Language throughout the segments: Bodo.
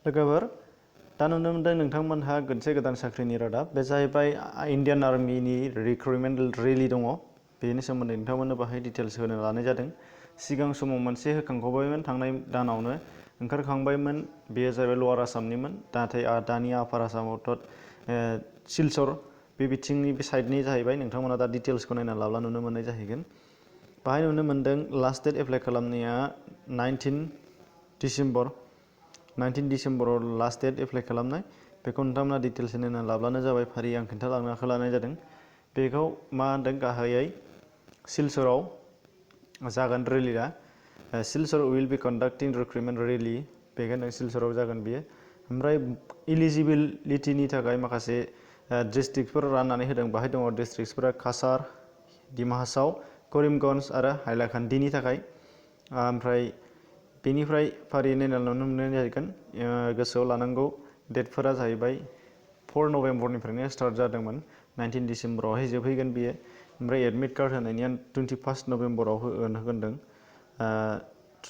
लोगोफोर दा नुनो मोनदों नोंथांमोनहा मोनसे गोदान साख्रिनि रादाब बे जाहैबाय इन्डियान आर्मिनि रिक्रुटमेन्ट रेलि दङ बेनि सोमोन्दै नोंथांमोननो बाहाय डिटेल्स होनो लानाय जादों सिगां समाव मोनसे होखांखांबायमोन थांनाय दानावनो ओंखारखांबायमोन बेयो जाहैबाय लवार आसामनिमोन नाथाय दानि आपार आसामावथ' सिलचर बे बिथिंनि बे साइडनि जाहैबाय नोंथांमोना दा डिटेल्सखौ नायना लाब्ला नुनो मोननाय जाहैगोन बाहाय नुनो मोनदों लास्ट डेट एप्लाइ खालामनाया 19 डिसेम्बराव लास्ट डेट एप्लाइ खालामनाय बेखौ नोंथांमोना डिटेल्स नायना लाब्लानो जाबाय फारि आं खिन्थालांनो आखायाव लानाय जादों बेखौ मा होनदों गाहायै सिलचराव जागोन रेलिया Silchar will be conducting recruitment rally बेखायनो सिलचराव जागोन बियो ओमफ्राय इलिजिबिलिटिनि थाखाय माखासे डिस्ट्रिक्टफोर राननानै होदों बाहाय दङ डिस्ट्रिक्टसफोरा कासार डिमा हासाव करिमगन्ज आरो हाइलाकान्दिनि थाखाय ओमफ्राय बेनिफ्राय फारियै नायना नुनो मोननाय जाहैगोन गोसोआव लानांगौ डेटफोरा जाहैबाय 4 नभेम्बरनिफ्रायनो स्टार्ट जादोंमोन 19 डिसेम्बरावहाय जोबहैगोन बियो ओमफ्राय एडमिट कार्ड होनायनिया 21 नभेम्बराव होगोन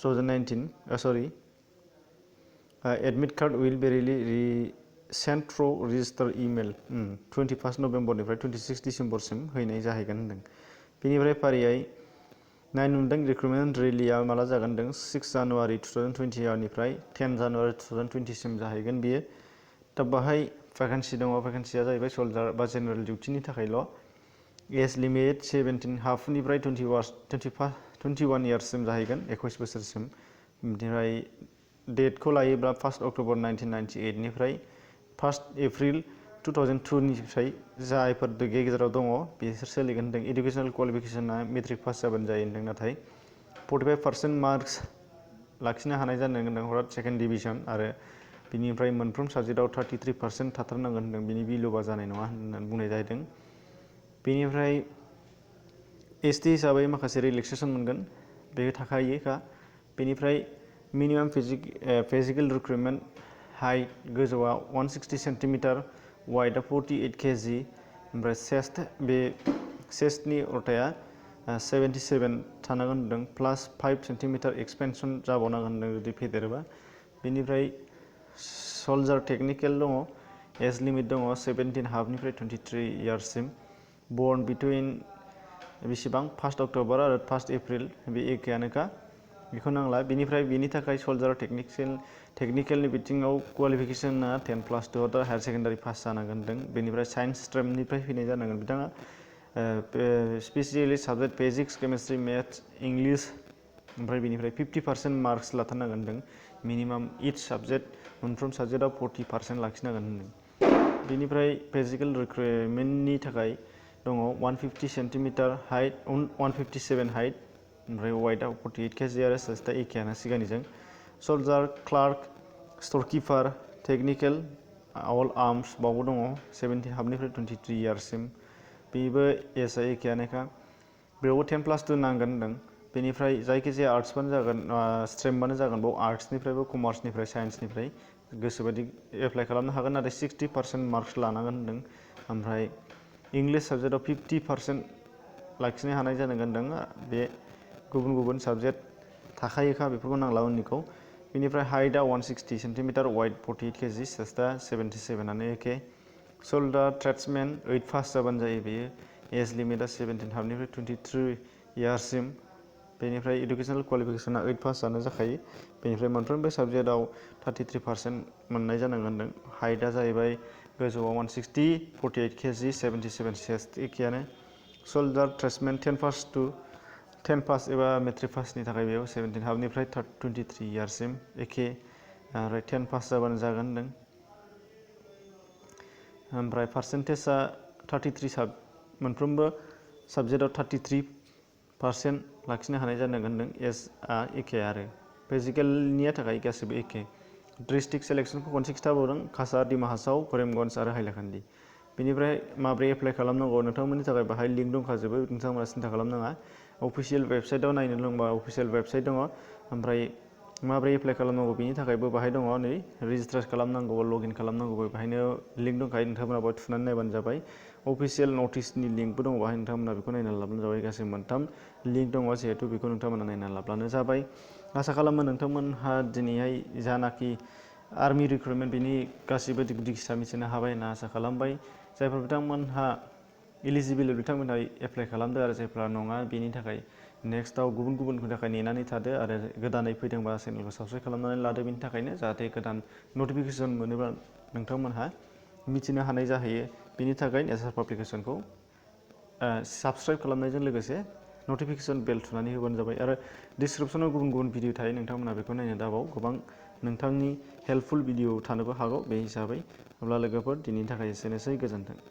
2019 admit card will be sent through registrar email 21 नभेम्बरनिफ्राय 26 डिसेम्बरसिम हैनाय जाहैगोन होनदों बेनिफ्राय फारियै नायनो मोनदों रिक्रुटमेन्ट रेलिया माला जागोन होनदों 6 जानुवारि 2020 निफ्राय 10 जानुवारि 2020 सिम जाहैगोन बियो दा बाहाय भेकेन्सि दङ भेकेन्सिया जाहैबाय सल्जार बा जेनेरेल डिउटिनि थाखायल' एज लिमिट 17 हाफनिफ्राय 21 इयार्ससिम जाहैगोन 21 बोसोरसिम बिनिफ्राय डेटखौ लायोब्ला 1 अक्ट'बर 1998 निफ्राय 1 एप्रिल 2002 निफ्राय जायफोर गेजेराव दङ बिसोर सोलिगोन होनदों इडुकेसनेल क्वालिफिकेसना मेट्रिक पास जाबानो जायो होनदों नाथाय 45% मार्क्स लाखिनो हानाय जानो होनदों हरात सेकेन्ड डिभिजन आरो बिनिफ्राय मोनफ्रोम साबजेक्टआव 33% थाथारनांगोन होनदों बिनि बिल'बा जानाय नङा होननानै बुंनाय जादों बेनिफ्राय एसटि हिसाबै माखासे रिलेक्सेसन मोनगोन बे थाखायोखा बेनिफ्राय मिनिमाम फिजिकेल रिक्रुटमेन्ट हाइट गोजौआ 160 सेन्टिमिटार वाइडआ 48 केजि ओमफ्राय चेस्टनि अरथाया 77 थानांगोन होनदों प्लास 5 सेन्टिमिटार एक्सपेनसन जाबावनांगोन होनदों जुदि फेदेरोबा बेनिफ्राय सल्जार टेकनिकेल दङ एज लिमिट दङ 17 हाफनिफ्राय 23 इयार्ससिम बर्न बिटुइन बेसेबां 1 अक्ट'बर आरो 1 एप्रिल बे एखेयानोखा बेखौ नांला बेनिफ्राय बेनि थाखाय सल्जार टेकनिकेलनि बिथिङाव क्वालिफिकेसना 10+2 हायार सेकेन्डारि पास जानांगोन होनदों बेनिफ्राय साइन्स स्ट्रिमनिफ्राय फैनाय जानांगोन बिथाङा specially subject physics chemistry maths English ओमफ्राय बेनिफ्राय 50% मार्क्स लाथारनांगोन होनदों मिनिमाम इच साबजेक्ट मोनफ्रोम साबजेक्टआव 40% लाखिनांगोन होनदों बेनिफ्राय फिजिकेल रिक्रुटमेन्टनि थाखाय दङ 150 सेन्टिमिटार हाइट 157 हाइट ओमफ्राय वाइटआ 48 केजि आरो चेस्टआ एखेयानो सिगांनिजों सल्जार क्लार्क स्टरकिपार टेकनिकेल अल आर्म्स बावबो दङ 17 हाफनिफ्राय 23 इयार्ससिम बेबो एजआ एखेयानोखा बेयावबो 10+2 नांगोन होनदों बेनिफ्राय जायखिजाया आर्ट्सबानो जागोन स्ट्रिमबानो जागोन बाव आर्ट्सनिफ्रायबो कमार्सनिफ्राय साइन्सनिफ्राय गोसोबायदि एप्लाइ खालामनो हागोन नाथाय 60% मार्क्स लानांगोन होनदों ओमफ्राय इंलिश साबजेक्टआव 50% लाखिनो हानाय जानांगोन होनदों बे गुबुन गुबुन साबजेक्ट थाखायोखा बेफोरखौ नांला उननिखौ बेनिफ्राय हाइटआ 160 सेन्टिमिटार वाइड 48 केजि चेस्टआ 77आनो एखे सल्डार ट्रेड्समेन 8 पास जाबानो जायो बेयो एज लिमिटआ 17 हाफनिफ्राय 23 इयार्ससिम बेनिफ्राय इडुकेसनेल क्वालिफिकेसना 8 पास जानो जाखायो बेनिफ्राय मोनफ्रोमबो साबजेक्टआव 33% मोननाय जानांगोन होनदों हाइटआ जाहैबाय गोजौआव 160 48 केजि 77 चेस्ट एखेयानो सल्डार ट्रेड्समेन 10 पास एबा मेट्रिक पासनि थाखाय बेयाव 17 हाफनिफ्राय 23 इयार्ससिम एखे ओमफ्राय 10 पास जाबानो जागोन होनदों ओमफ्राय पार्सेन्टेजआ 33 मोनफ्रोमबो साबजेक्टआव 33% लाखिनो हानाय जानांगोन होनदों एजआ एखे आरो फिजिकेलनिया थाखाय गासैबो एखे डिस्ट्रिक्ट सेलेक्सनखौ खनसे खिथाबावदों कासार डिमा हासाव करिमगन्ज आरो हाइलाकान्दि बेनिफ्राय माब्रै एप्लाइ खालामनांगौ नोंथांमोननि थाखाय बाहाय लिंक दंखाजोबो नोंथांमोना सिन्था खालामनाङा अफिसियेल वेबसाइटआव नायनो दंबा अफिसियेल वेबसाइट दङ ओमफ्राय माब्रै एप्लाइ खालामनांगौ बेनि थाखायबो बाहाय दङ नै रेजिस्टार खालामनांगौ लगइन खालामनांगौ बेहायनो लिंक दंखायो नोंथांमोना बेयाव थुनानै नायबानो जाबाय अफिसियेल नटिसनि लिंकबो दङ बाहाय नोंथांमोना बेखौ नायनानै लाब्लानो जाबाय गासै मोनथाम लिंक दङ जिहेतु बेखौ नोंथांमोना नायनानै लाब्लानो जाबाय आसा खालामो नोंथांमोनहा दिनैहाय जानाखि आर्मि रिक्रुटमेन्ट बिनि गासिबो दिगसा मिथिनो हाबाय होनना आसा खालामबाय। जायफोर बिथांमोनहा इलिजिबोल बिथांमोनहा एप्लाइ खालामदो आरो जायफ्रा नङा बेनि थाखाय नेक्स्टआव गुबुननि थाखाय नेनानै थादो आरो गोदानै फैदोंबा चेनेलखौ साबस्क्राइब खालामनानै लादो बेनि थाखायनो जाहाथे गोदान नटिफिकेसन मोनोब्ला नोंथांमोनहा मिथिनो हानाय जाहैयो। बेनि थाखाय एसार पाब्लिकेसनखौ साबस्क्राइब खालामनायजों लोगोसे नटिफिकेसन बेल थुनानै होबानो जाबाय आरो डिसक्रिपसनाव गुबुन भिडिअ थायो नोंथांमोनहा बेखौ नायनो दाबाव गोबां नोंथांनि हेल्पफुल भिडिअ थानोबो हागौ बे हिसाबै। अब्ला लोगोफोर दिनैनि थाखाय एसेनोसै गोजोन्थों।